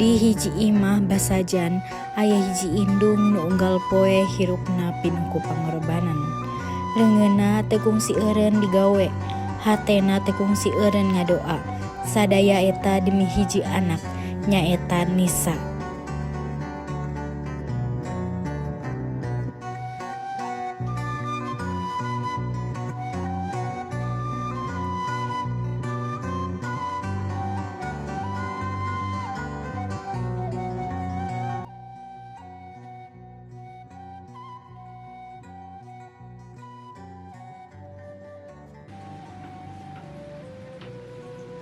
Di hiji imah basajan aya hiji indung nu unggal poe hirupna pinuh ku pangorbanan. Leungeunna teu kungsi eureun digawe, hatena teu kungsi eureun ngadoa. Sadaya eta demi hiji anak, nyaeta Nisa.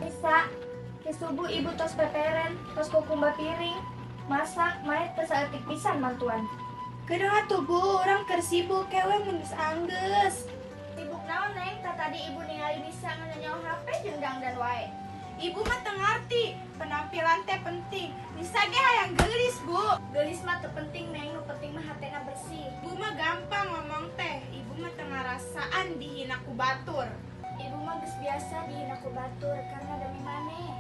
Nisa, ti subuh ibu tos peperen, tos kukumba piring, masak, maneh teu saeutik pisan mantuan. Kedeung atuh Bu, urang keur sibuk kewe mun geus anggeus. Sibuk naon Neng, tatadi ibu ningali Nisa ngeunyeul HP jeung dangdan wae. Ibu mah teu ngarti, penampilan teh penting. Nisa ge hayang geulis, Bu. Geulis mah teu penting Neng, nu penting mah hatena bersih. Ibu mah gampang ngomong teh, ibu mah teu ngarasaan dihina ku batur. Ibu mah geus biasa dihina ku batur karena demi maneh.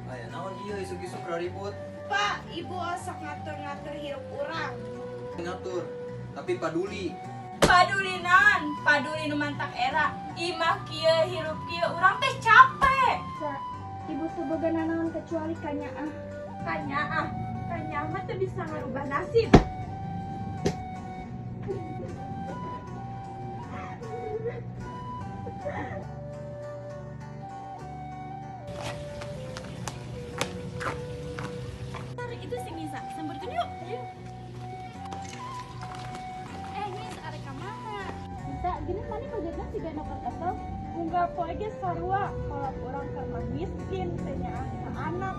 Aya naon ieu isuk-isuk raribut? Pak, ibu osok ngatur-ngatur hirup urang. Ngatur, tapi paduli. Paduli naon? Paduli nu mantak era. Imah kieu hirup kieu urang teh capek. Sa, ibu teu boga nanaon kecuali kanyaah. Kanyaah, kanyaah mah teu bisa ngarubah nasib. Itu si Nisa, samperkeun yuk. Ayo. Eh, Nis, arek ka mana? Nisa, gini maneh bagerna siga nu keur kesel. Unggal poe ge sarua, kolot urang keur mah miskin, teu nyaah ka anak.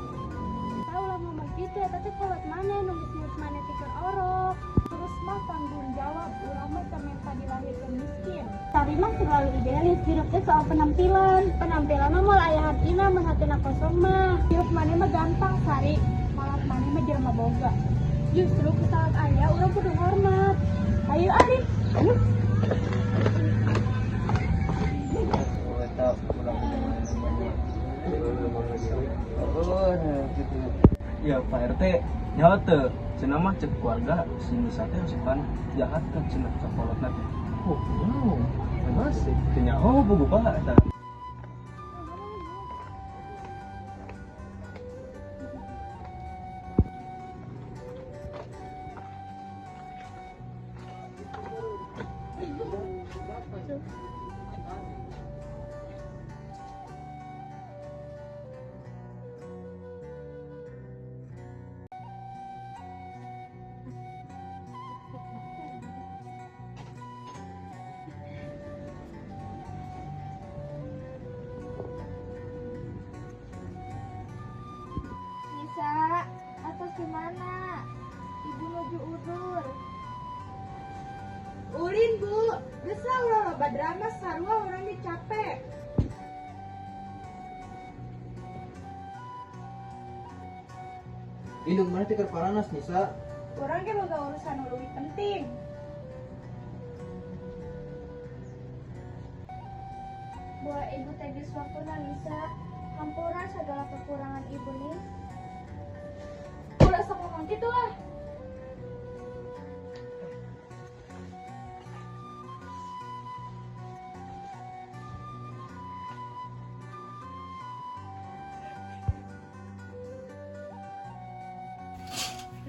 Tah ulah ngomong kitu, eta teh kolot maneh nu geus ngurus maneh ti keur orok. Terus mah tanggung jawab, urang mah teu menta dilahirkeun miskin. Sari mah terlalu idealis, hirup teh soal penampilan. Penampilan mah moal aya hartina mun hatina kosong mah. Hirup maneh mah gampang, Sari. Kolot maneh mah jelema boga. Justru ku salad aya urang kudu hormat. Ayo Arif, ayo. Oh, eta urang. Oh, gitu. Ya Pak RT, nyaho teu? Cenah mah cek keluarga si Nisa teh asupan jahat kan cenah ka kolotna teh. Oh, wow. Masih teu nyaho buku Pak eta. Nisa, atos di mana? Ibu nuju udur. Ulin, Bu. Geus lah ulah loba drama sarua urang ge capek. Indung maneh teh keur paranas Nisa. Urang ge boga urusan nu leuwih penting. Bahwa ibu teh geus waktuna Nisa. Hampura segala kekurangan ibu Nis. Ulah sok ngomong kitu lah.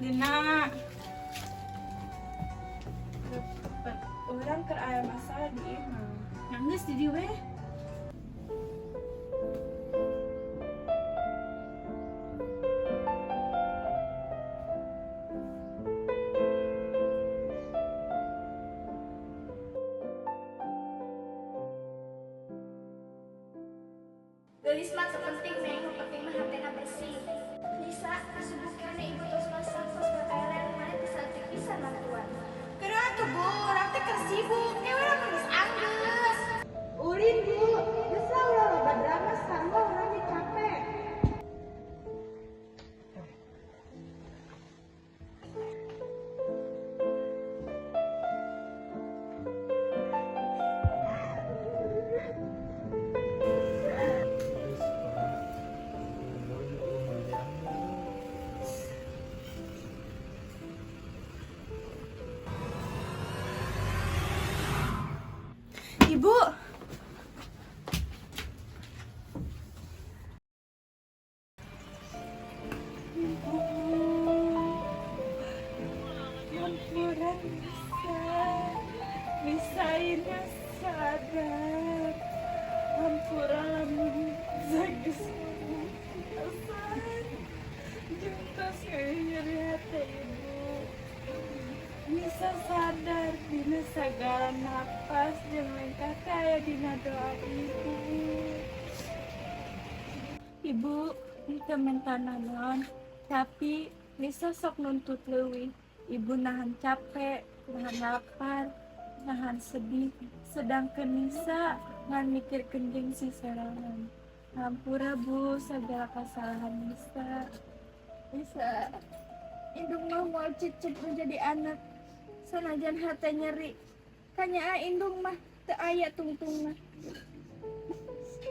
Lina, urang keur aya masalah di imah. Nangis di dieu we. Geulis mah teu penting Neng, nu penting mah hatena bersih. Nisa, subuh keneh ibu tos masak, tos peperen, maneh teu saeutik pisan mantuan. Kedeung atuh Bu, urang teh keur sibuk, kewe lamun geus anggeus. Ulin, Bu. Geus lah ulah loba drama sarua urang ge capek. Ibu. Ibu, hampura Nisa, Nisa ini sadar, hampura lamun geus ngomong kasar, jeung tos nyeri hati ibu. Nisa sadar dina sagala napas jeung lengkah teh aya dina doa ibu. Ibu, henteu menta nanaon, tapi Nisa sok nuntut leuwih. Ibu nahan capek, nahan lapar, nahan sedih, sedangkan Nisa ngan mikirkeun gengsi sorangan. Hampura, Bu, segala kesalahan Nisa. Nisa, indung mah moal cicing menjadi anak. Sanajan hate nyeri. Kanyaah indung mah teu aya tungtungna.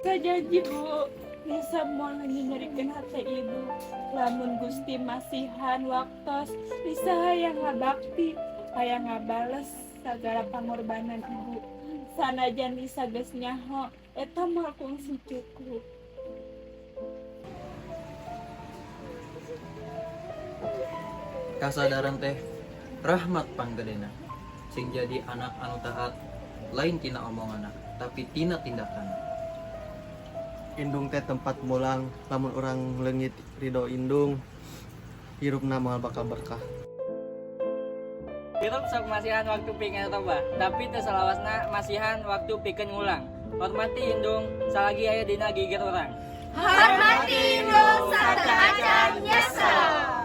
Saya janji, Bu, Nisa moal nyerikeun hate ibu. Lamun Gusti masihan waktos, Nisa hayang ngabakti, hayang ngabales sagala pangorbanan ibu. Sanajan Nisa geus nyaho, eta moal kungsi cukup. Kasadaran teh rahmat panggedena. Sing jadi anak anu taat lain tina omonganna, tapi tina tindakan. Indung teh tempat mulang, lamun urang leungit ridho indung, hirupna moal bakal berkah. Hirup sok masihan waktu pikeun tobat, tapi teu salawasna masihan waktu pikeun ngulang. Hormati indung salagi aya dina gigir urang. Hormati indung sateuacan nyesel.